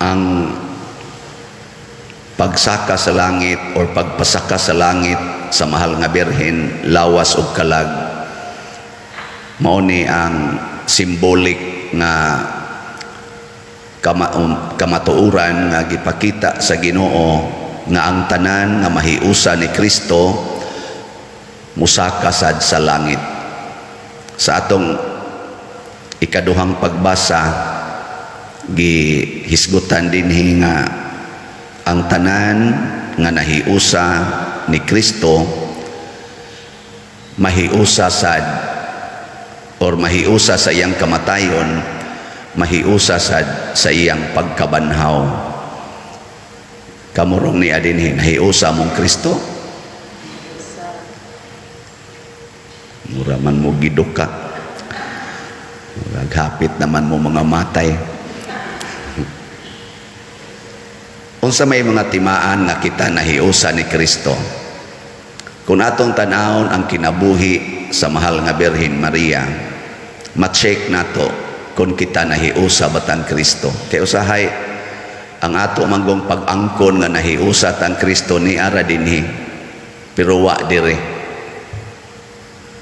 Ang pagsaka sa langit or pagpasaka sa langit sa Mahal nga Birhen, lawas ug kalag, mao ni ang symbolic nga kamatuoran nga gipakita sa Ginoo nga ang tanan nga mahiusa ni Kristo musaka sad sa langit. Sa atong ikaduhang pagbasa, gihisgutan dinhi nga ang tanan nga nahiusa ni Kristo mahiusa sad or mahiusa sa iyang kamatayon, mahiusa sad sa iyang pagkabanhaw. Kamo rong nia dinhi, nahiusa mong Kristo? Mura man mo giduka. Murag hapit naman mo mga matay. Unsa may mga timaan nga kita nahiusa ni Kristo? Kung atong tanawon ang kinabuhi sa Mahal nga Birhen Maria, ma-check nato kung kita nahiusa ba tang Kristo. Kay usahay ang ato manggong pag-angkon nga nahiusa tang Kristo ni ara dinhi, pero wa dire.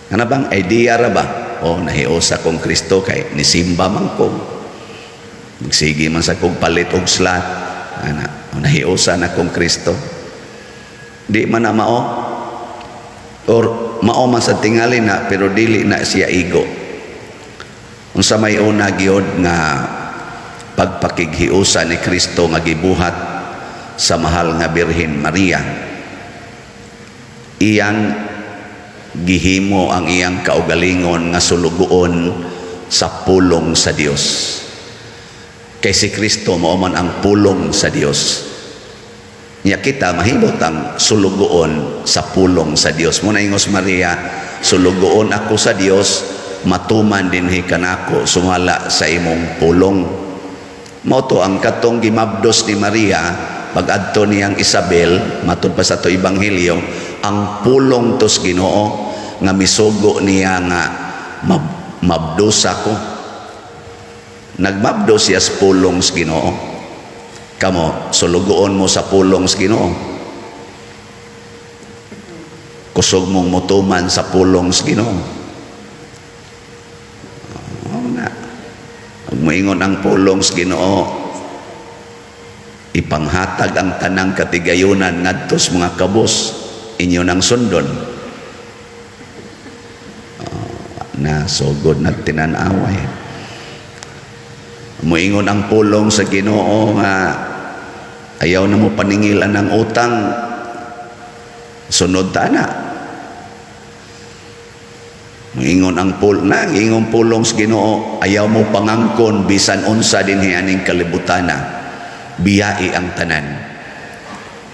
Ano bang idea ra ba? Oh, nahiusa kong Kristo kay nisimba man ko. Magsige man sa kong palit og slot. Ana, oh, nahiusa na kong Kristo. Di man na mao. Or mao man sa tingali na, pero dili na siya igo. Unsa may una gyud nga pagpakighiusa ni Kristo nga gibuhat sa Mahal nga Birhen Maria? Iyang gihimo ang iyang kaugalingon nga sulugoon sa pulong sa Dios. Kay si Kristo mao man ang pulong sa Dios. Nya kita mahimot ang sulugoon sa pulong sa Dios. Muna ingos Maria, "Sulugoon ako sa Dios, matuman dinhi kanako sumala sa imong pulong." Mao to ang katong gimabdos ni Maria pag-adto niyang Isabel, matud pa sa to ebanghelyo, ang pulong tos Ginoo nga misugo niya nga mabdos ako. Nagmabdos siya sa pulong sa Ginoo. Kamo, sulugoon mo sa pulong sa Ginoo? Kusog mong mutuman sa pulong sa Ginoo? Oo na. Ug moingon ang pulong sa Ginoo, ipanghatag ang tanang katigayunan ngadto sa mga kabos, inyo nang sundon? Oh, na sugod nagtinan-away. Moingon ang pulong sa Ginoo nga ayaw na mo paningilan ng utang, sunod ta na? Moingon ang pul na ingon pulong sa Ginoo, ayaw mo pangangkon bisan unsa dinhi aning kalibutana, biyai ang tanan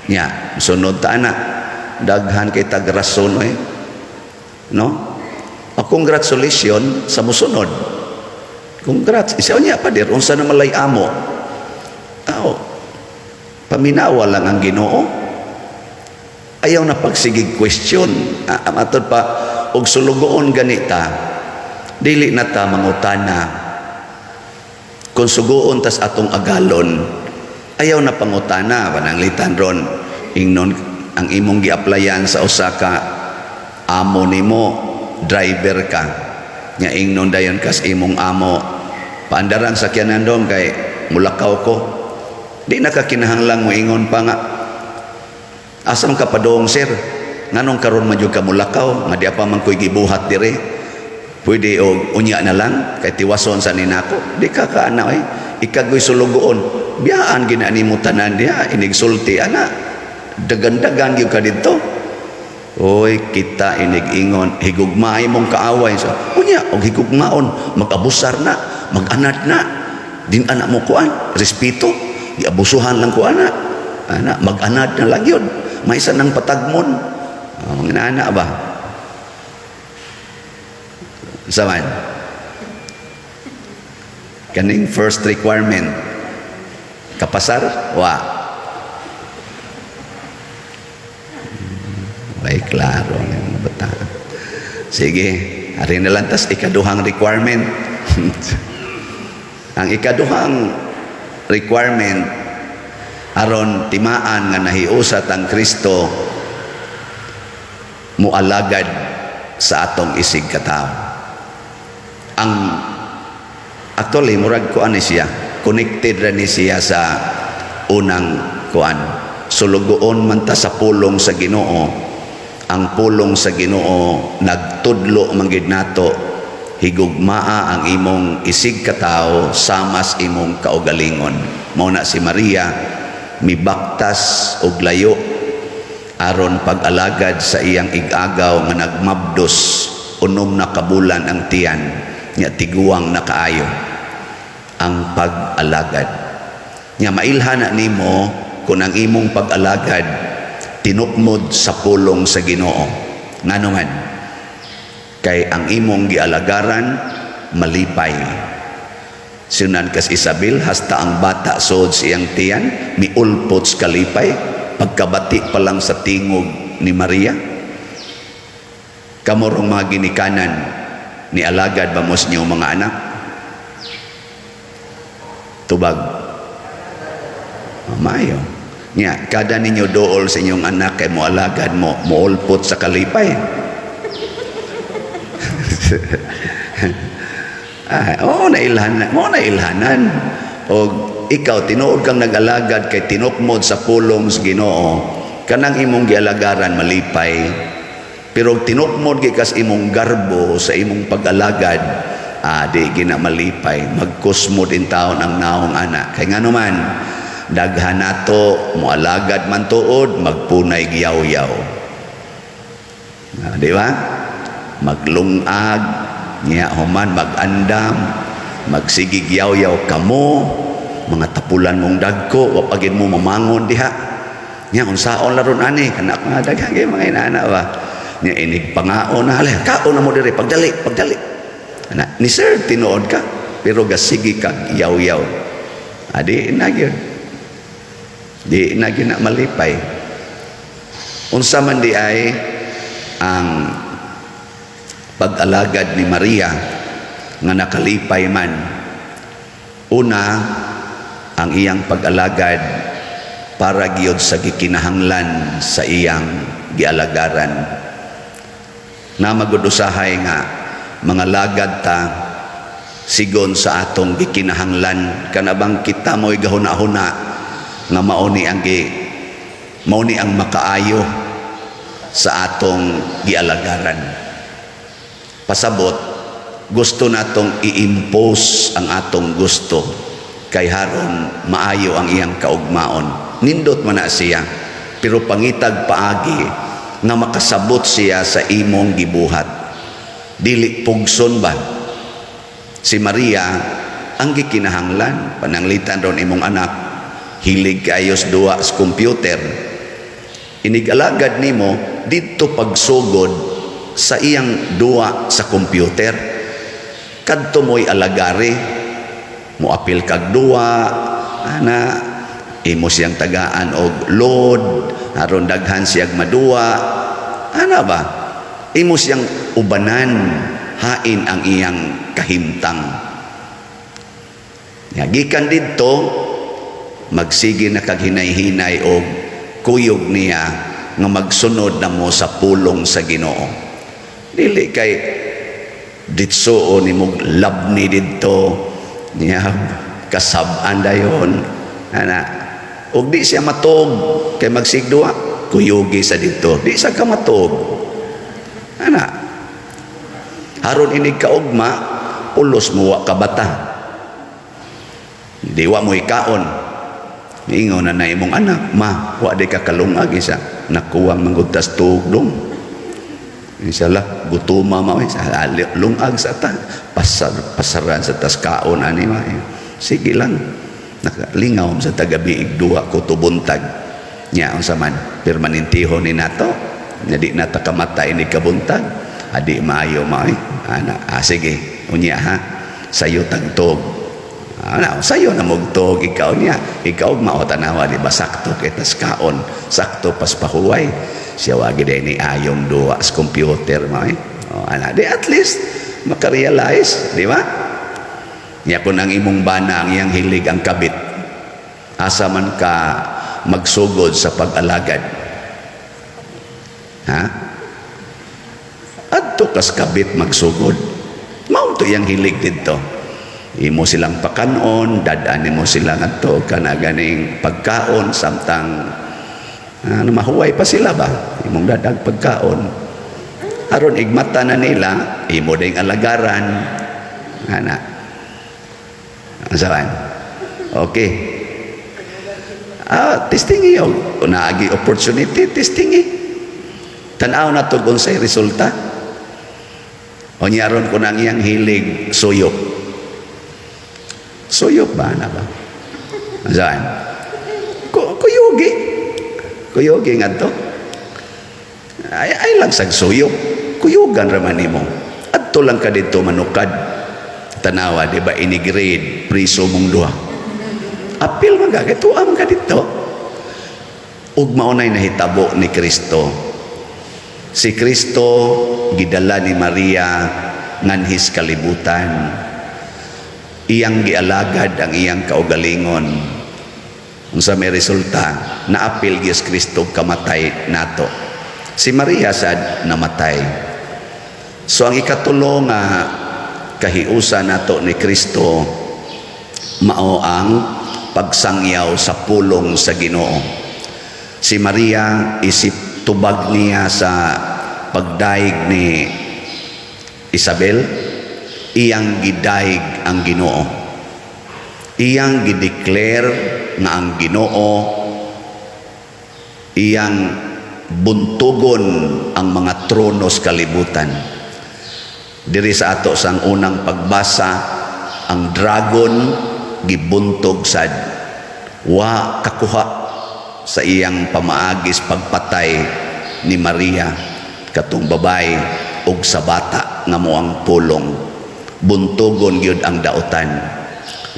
nya, sunod ta na? Daghan kay tag rason eh, no? A congratulation sa musunod. Congrats. Isa niya, pader, unsa na malay amo? Aw, paminawa lang ang Ginoo. Ayaw na pagsigig question. Ah, matod pa, og sulugoon ganita, dili na ta mangutana. Kung suguon tas atong agalon, ayaw na pangutana. Pananglitan ron, ingnon ang imong gi-applyan sa usa ka amo nimo, driver ka. Nga ingnon dayon kas imong amo, "Paandaran sakyanan dong kay mulakaw ko." Di na ka kinahanglang moingon pa nga, "Asa man ka padong, sir? Nganong karon man jud ka mulakaw nga di pa man ko'y gibuhat dire? Pwede og unya na lang kay tiwason sa ninako." Di ka kaana eh. Ikagoy sulugoon, biyaan gina nimo tanan diha, inigsulti ana, dagan-dagan gyud ka didto. Oy, kita inig-ingon, "Higugmaay mong kaaway." So, unya, og higugmaon, mag-abusar na, mag-anad na. Din anak mo kuan, respeto, giabusuhan lang ko ana. Ana, mag-anad na lang yun. May isa ng patagmon. Oh, mga anak ba? Saman. Kaning first requirement. Kapasar? Wa. Ay, klaro ang mga bata. Sige, ari na lang tas ikaduhang requirement. Ang ikaduhang requirement aron timaan nga nahiusat ang Kristo, mualagad sa atong isig katawo. Ang actually, murag kuan ni siya, connected ra ni siya sa unang kuan. Sulugoon man ta sa pulong sa Ginoo. Ang pulong sa Ginoo nagtudlo man gid nato, higugmaa ang imong isig katawo samas imong kaugalingon. Mao na si Maria mibaktas og layo aron pag-alagad sa iyang igagaw nga nagmabdos, 6 na kabulan ang tiyan nya, tiguang na kaayo. Ang pag-alagad nya, mailhan na nimo kung ang imong pag-alagad tinukmod sa pulong sa Ginoo. Ngano man? Kay ang imong gialagaran malipay. Sinunan kas Isabel, hasta ang bata sod sa iyang tiyan miulpot sa kalipay pagkabati pa lang sa tingog ni Maria. Kamo rong mga ginikanan, ni alagad ba mo sa inyong mga anak? Tubag. Maayo nya, kada ninyo dool sa inyong anak kay mo alagad mo, moulpot sa kalipay. Ah, oo, nailhanan mo, nailhanan. O ikaw, tinuod kang nag-alagad kay tinukmod sa pulong sa Ginoo, kanang imong gialagaran malipay. Pero tinukmod gikas imong garbo sa imong pag-alagad, ah, di gina malipay. Magkusmod in taon ang naong ana. Kay ngano man, daghan nato moalagad man tuod, magpunay giyaw-yaw. Ah, di ba? Maglungag niya, human magandam, magsigig yaw-yaw kamo, mga tapulan mong dagko, wa pa gid mo mamangon diha. Nya unsaon laron ani kanak mga daghan kay mga inana ba. Nya inig pangaon na, "Hala, kaon na mo diri, pagdali, pagdali." Ana ni sir, tinuod ka pero gasigi kag yaw-yaw. Adi na gyud. Di na gyud na malipay. Unsa man di ay ang pag-alagad ni Maria nga nakalipay man? Una, ang iyang pag-alagad para giyod sa gikinahanglan sa iyang gialagaran. Na magud usahay nga mga lagad ta sigon sa atong gikinahanglan, kanabang kita mo'y gahuna-huna nga mao ni ang makaayo sa atong gialagaran. Pasabot, gusto natong i-impose ang atong gusto kay haron maayo ang iyang kaugmaon. Nindot man na siya, pero pangitag paagi nga makasabot siya sa imong gibuhat, dili pugson ba. Si Maria, ang gikinahanglan, pananglitan ron imong anak hilig kayos duwa sa computer, inig-alagad nimo didto pagsugod sa iyang duwa sa computer, kadto mo'y alagari, moapil kag duwa ana, imo siyang tagaan og load aron daghan siyag maduwa ana ba. Imo siyang ubanan hain ang iyang kahimtang. Ya, gikan didto magsige na kag hinay-hinay og kuyog niya nga magsunod na mo sa pulong sa Ginoo. Dili kay ditso ni mo labni didto niya, kasab-an dayon ana, ug di siya matog kay magsigduwa, kuyugi sa didto, di sa ka matog ana. Haron inig kaugma, pulos mo wa ka bata, di wa mo ikaon. Ingon na na imong anak, "Ma, wa di ka kalungag isa nakuwang manggugtas tugdong." Inshallah, gutuma ma sa lungag sa ta. Pasar pasaran sa tas kaon ani ma. Sige lang. Nakalingaw sa tagabi duha ko tubuntag. Nya unsa man permanentihon ni nato. Nya di na ta kamatay ni kabuntag. Adi maayo ma eh. Ana, ah, sige, unya ha. Sayo tagtog. Ana, sayo na mugtog ikaw niya. Ikaw mao tanawa, di ba sakto kay tas kaon, sakto pas pahuway. Siya wagi din ni ayong duwa sa computer mo eh. O, ana, di at least makarealize, di ba? Nya kung ang imong bana, ang iyang hilig ang kabit. Asa man ka magsugod sa pag-alagad? Ha? Adto kas kabit magsugod. Mao to iyang hilig didto. Imo silang pakanon, dad-an nimo sila ngadto kana ganing pagkaon samtang ano, mahuway pa sila ba? Imong dad-ag pagkaon. Aron igmata na nila, imo ding alagaran. Ana. Unsa man? Okay. Ah, testing iyo. Kung naagi opportunity, testing eh. Tan-aw na to unsay resulta. O niya aron kung ang iyang hilig, suyop. Suyop ba na ba? Saan? Kuyugi. Kuyugi nga to. Ay, ay lang sag suyop. Kuyugan raman nimo. Adto lang ka dito manukad. Tanawa, di ba, ini-grade, priso mong duha. Apil man ka, kay tuwa man ka dito. Ug mao nay nahitabo ni Kristo. Si Kristo gidala ni Maria nganhis kalibutan. Iyang gialagad ang iyang kaugalingon. Unsa may resulta? Naapil gyud Kristo kamatay nato. Si Maria sad namatay. So ang ikatulo nga kahiusa nato ni Kristo mao ang pagsangyaw sa pulong sa Ginoo. Si Maria, isip tubag niya sa pagdaig ni Isabel, iyang gidaig ang Ginoo. Iyang gideclare nga ang Ginoo iyang buntugon ang mga tronos kalibutan. Diri sa ato sang unang pagbasa, ang dragon gibuntog sad, wa kakuha sa iyang pamaagis pagpatay ni Maria, katong babae, ug sa bata nga mo ang pulong. Buntugon gyud ang daotan.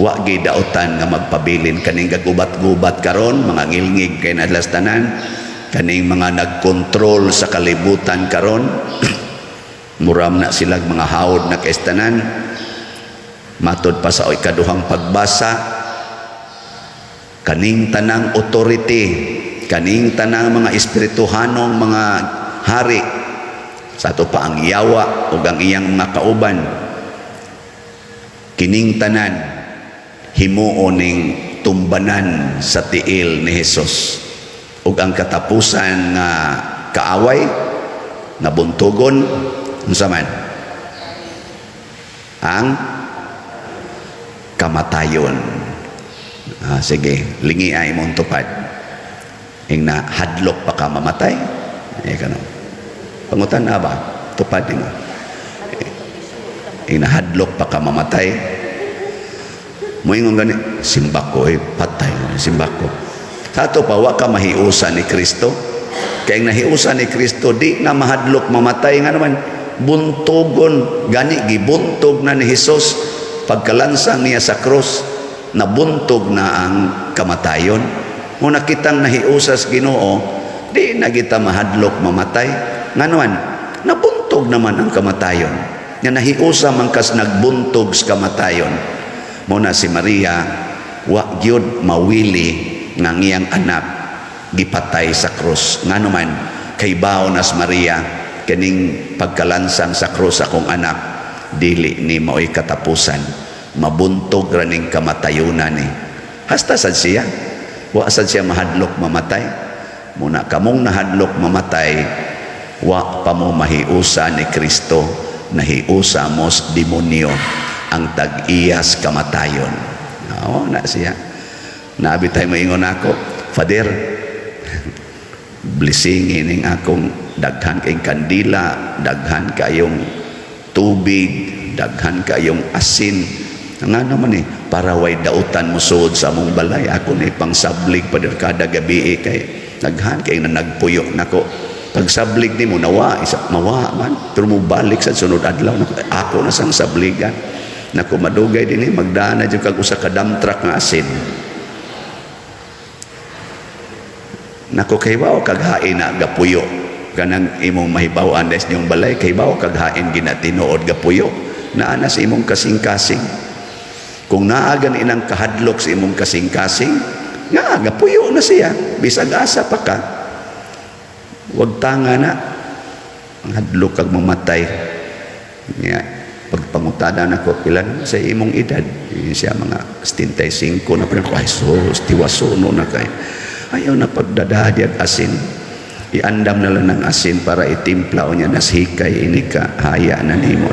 Wa gyud daotan nga magpabilin. Kaning gagubat-gubat karon, mga ngilngig kay nadlas tanan, kaning mga nagkontrol sa kalibutan karon, muram na silag mga hawod na kaistanan. Matod pa sa ikaduhang pagbasa, kaning tanang authority, kaning tanang mga espirituhanong mga hari, sa ato pa ang yawa ug ang iyang mga kauban, kining tanan himuon ning tumbanan sa tiil ni Hesus. Ug ang katapusan nga kaaway nga buntugon, unsa man? Ang kamatayon. Ah, sige, lingi ay imong tupad. Ing na hadlok pa ka mamatay eh, kano pangutan na ba tupad nimo? Ing nahadlok pa ka mamatay, moingon gani, "Simbak ko eh, patay simbak ko." Sa ato pa, wa ka mahiusa ni Kristo. Kay ang nahiusa ni Kristo, di na mahadlok mamatay. Nga naman, buntugon gani, gibuntog na ni Hesus pagkalansang niya sa krus, nabuntog na ang kamatayon. Muna kitang nahiusas Ginoo, di na kita mahadlok mamatay. Nga naman, nabuntog naman ang kamatayon. Nga nahiusa man kas nagbuntog sa kamatayon. Muna si Maria, wa gyud mawili nga ang iyang anak gipatay sa krus. Nga naman, kay baon nas Maria, kaning pagkalansang sa krus akong anak, dili ni maoy katapusan. Mabuntog ra ning kamatayunan ni. Hasta sad siya. Wa sad siya mahadlok mamatay. Muna kamong nahadlok mamatay, wa pa mo mahiusa ni Kristo, nahiusa mos demonyo ang tag-iyas kamatayon. Oo, na siya. Nabi tayo maingon ako, "Father, blessing ining akong daghan kayong kandila, daghan kayong tubig, daghan kayong asin." Nga naman eh, "Para way dautan mo suod sa among balay, ako ni pangsablig pa kada gabi eh, kay daghan kay na nagpuyo nako. Pagsablig nimo nawa, isa mawa man, pero mo balik sa sunod adlaw nako, ako na sang sabligan. Nako, madugay din eh, magdana jud kag usa ka dump truck nga asin. Nako, kay wa kag hain na gapuyo kanang imong mahibaw-an des niyong balay, kay bawo kag hain ginatinuod gapuyo naa na sa imong kasing-kasing. Kung naagan inang kahadlok sa imong kasing-kasing, Nga, gapuyo na siya. Bisag asa pa ka. Wag tanga na. Ang hadlok kag mamatay. Nga, pagpangutada nako, "Pila na sa imong edad?" Yun siya, mga 75 na pa. "Ay, sus, tiwasono na kay." Ayaw na pagdadadi ag asin. Iandam na lang ng asin para itimpla o niya nas hikay ini ka haya na nimo.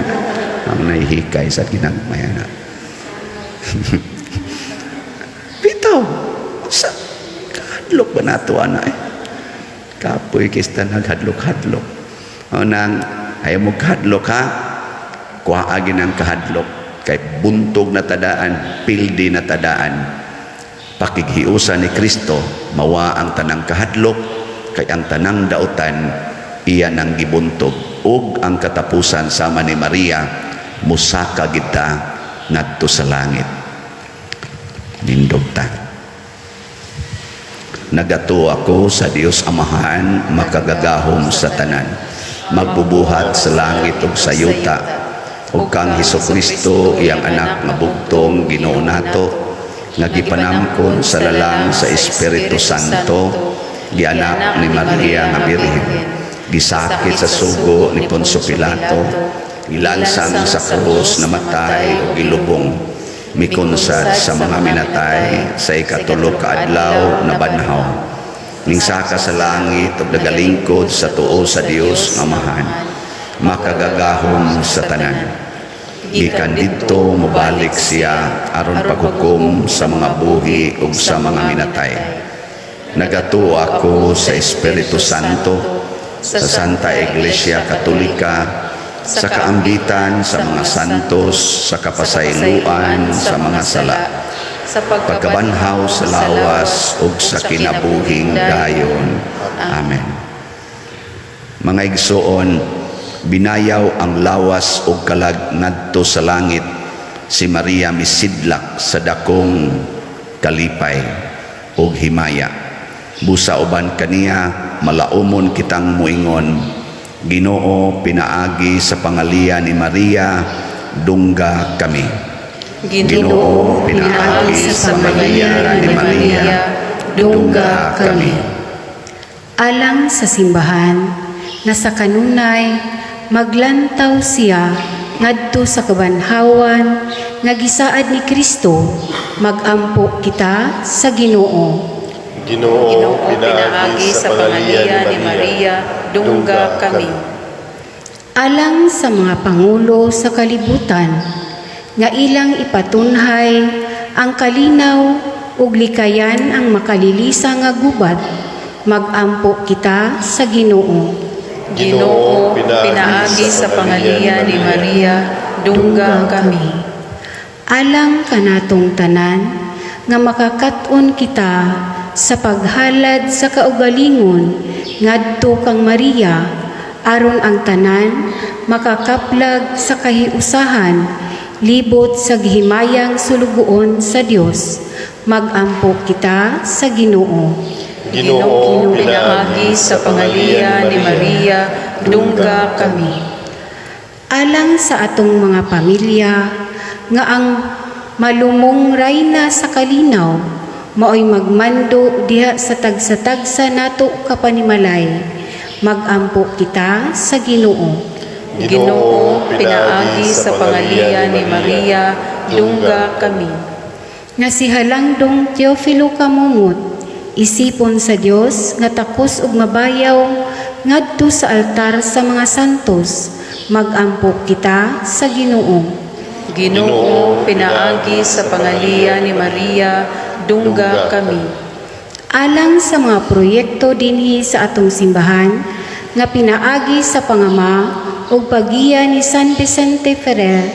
Ang nahihikay sa ginagmaya na. Bitaw. Sa kahadlok ba nato ana eh? Kapoy kista naghadlok-hadlok. O nang ayaw mo kahadlok ha, kuhaagin ang kahadlok kay buntog na tadaan, pildi na tadaan. Pakighiusa ni Kristo, mawa ang tanang kahadlok kay ang tanang dautan iya nang gibuntog ug ang katapusan, sama ni Maria, musaka kita ngadto sa langit. Nindog ta. Nagatuo ako sa Dios Amahan, makagagahom sa tanan, magbubuhat sa langit ug sa yuta, ug kang Hesus Kristo, iyang anak nga bugtong Ginoo nato, nga gipanamkon sa lalang sa Espiritu Santo, gianak ni Maria nga Birhen, gisakit sa sugo ni Poncio Pilato, gilansang sa krus, namatay ug gilubong, mikonsad sa mga minatay, sa ikatulo ka adlaw nabanhaw, mingsaka sa langit ug nagalingkod sa tuo sa Dios nga Amahan, makagagahom sa tanan. Gikan didto mobalik siya aron paghukom sa mga buhi ug sa mga minatay. Nagatuo ako sa Espiritu Santo, sa Santa Iglesia Katolika, sa kaambitan sa mga santos, sa kapasayloan sa mga sala, sa pagkabanhaw sa lawas ug sa kinabuhing dayon. Amen. Mga igsoon, binayaw ang lawas ug kalag ngadto sa langit. Si Maria misidlak sa dakong kalipay ug himaya. Busa uban kaniya malaumon kitang muingon, "Ginoo, pinaagi sa pangaliya ni Maria, dungga kami." Ginoo, pinaagi sa pangaliya ni Maria, dungga kami. Alang sa simbahan na sa kanunay maglantaw siya ngadto sa kabanhawan nga gisaad ni Kristo, magampo kita sa Ginoo. Ginoo, Ginoo, pinaagi sa pangaliya ni Maria, dungga kami. Alang sa mga pangulo sa kalibutan nga ilang ipatunhay ang kalinaw ug likayan ang makalilisa nga gubat, magampo kita sa Ginoo. Ginoo, pinaagi sa pangaliya ni Maria, dungga kami. Alang kanatong tanan nga makakaton kita sa paghalad sa kaugalingon ngadto kang Maria aron ang tanan makakaplag sa kahiusahan libot sa gihimayang sulugoon sa Dios, magampo kita sa Ginoo. Ginoo, pinaagi sa pangaliya ni Maria, dungga kami. Alang sa atong mga pamilya nga ang malumong rayna sa kalinaw maoy magmando diha sa tagsa-tagsa nato ka panimalay, magampo kita sa Ginoo. Ginoo, pinaagi sa pangaliya ni Maria, dungga kami. Nga si Halangdong Teofilo Camomot isipon sa Dios nga takos ug mabayaw ngadto sa altar sa mga santos, magampo kita sa Ginoo. Ginoo, pinaagi sa pangaliya ni Maria, dungga kami. Alang sa mga proyekto dinhi sa atong simbahan nga pinaagi sa pangama ug paggiya ni San Vicente Ferrer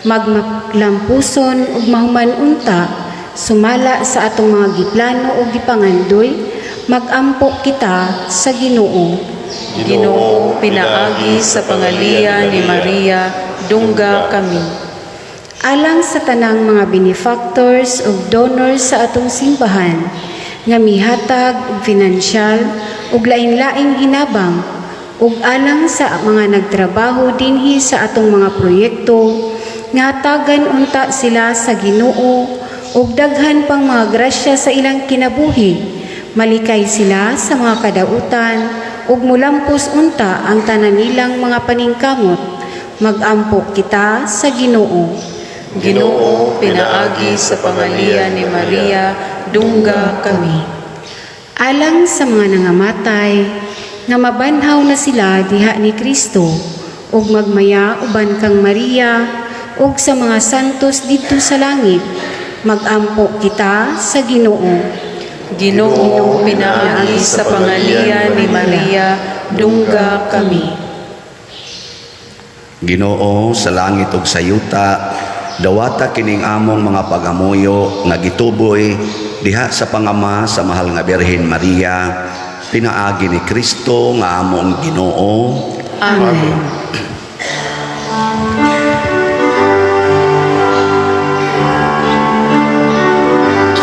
maglampuson ug mahuman unta sumala sa atong mga giplano ug gipangandoy, magampo kita sa Ginoo. Ginoo, pinaagi sa pangaliya ni Maria, dungga kami. Alang sa tanang mga benefactors ug donors sa atong simbahan nga mihatag og pinansyal ug lain-laing hinabang ug alang sa mga nagtrabaho dinhi sa atong mga proyekto nga hatagan unta sila sa Ginoo. ug daghan pang mga grasya sa ilang kinabuhi. Malikay sila sa mga kadautan ug mulampos unta ang tanan nilang mga paningkamot. Magampo kita sa Ginoo. Ginoo, pinaagi sa pangalian ni Maria, dungga kami. Alang sa mga nangamatay, nga mabanhaw na sila diha ni Kristo, ug magmaya uban kang Maria, ug sa mga santos didto sa langit, magampo kita sa Ginoo. Ginoo, pinaagi sa pangalian ni Maria, dungga kami. Ginoo sa langit ug sa yuta, dawata kining among mga pagamuyo nga gituboy diha sa pangama sa mahal nga Birhen Maria, pinaagi ni Kristo nga among Ginoo. Amen.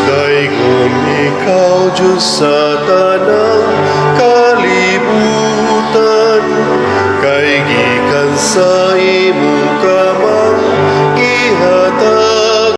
Daygon ikaw, Diyos, sa tanang kalibutan, kay gikan sa